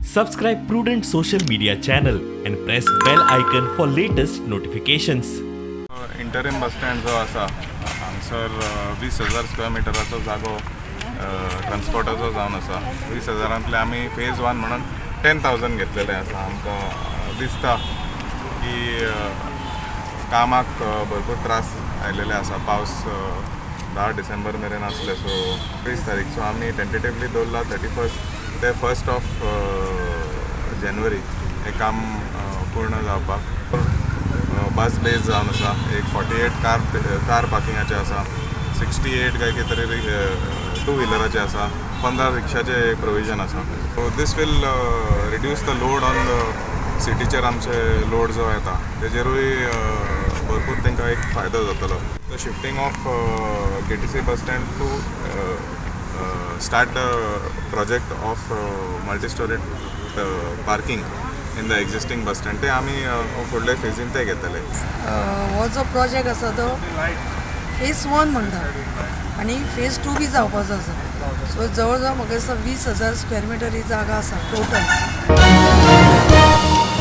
Subscribe Prudent social media channel and press bell icon for latest notifications. Interim bus stand जो आसा हांगसर 20,000 square मिटराचो जागो ट्रान्सपोर्टाचो जावन आसा. 20,000तले आमी फेज वन म्हणून 10,000 घेतलेले आसा. आमकां दिसता की कामाक भरपूर त्रास आयलेले आसा. पावस 10 डिसेंबर मेरेन आसले, सो 20 तारीख, सो आमी टेंटेटिवली दवरला 31st ते 1st of January हें काम पूर्ण जावपाक. बस बेज जावन आसा, एक 48 कार पार्किंगाचे आसा, 68 काय कितें तरी टू व्हिलराचे आसा, 15 रिक्षाचे प्रोविजन आसा. So this will reduce the load on the सिटीचेर. आमचे लोड जो येता तेजेरूय भरपूर तांकां एक फायदो जातलो. The shifting of KTC bus stand to start the project of multi storey parking in the existing bus stand, ते आमी फुडले फेजीन ते घेतले. हो जो प्रोजेक्ट आसा तो फेज वन म्हणटा आनी फेज टू बी जावपाचो आसा. सो जवळ जवळ म्हाका दिसता 20,000 स्क्वेअर मिटर ही जागा आसा टोटल.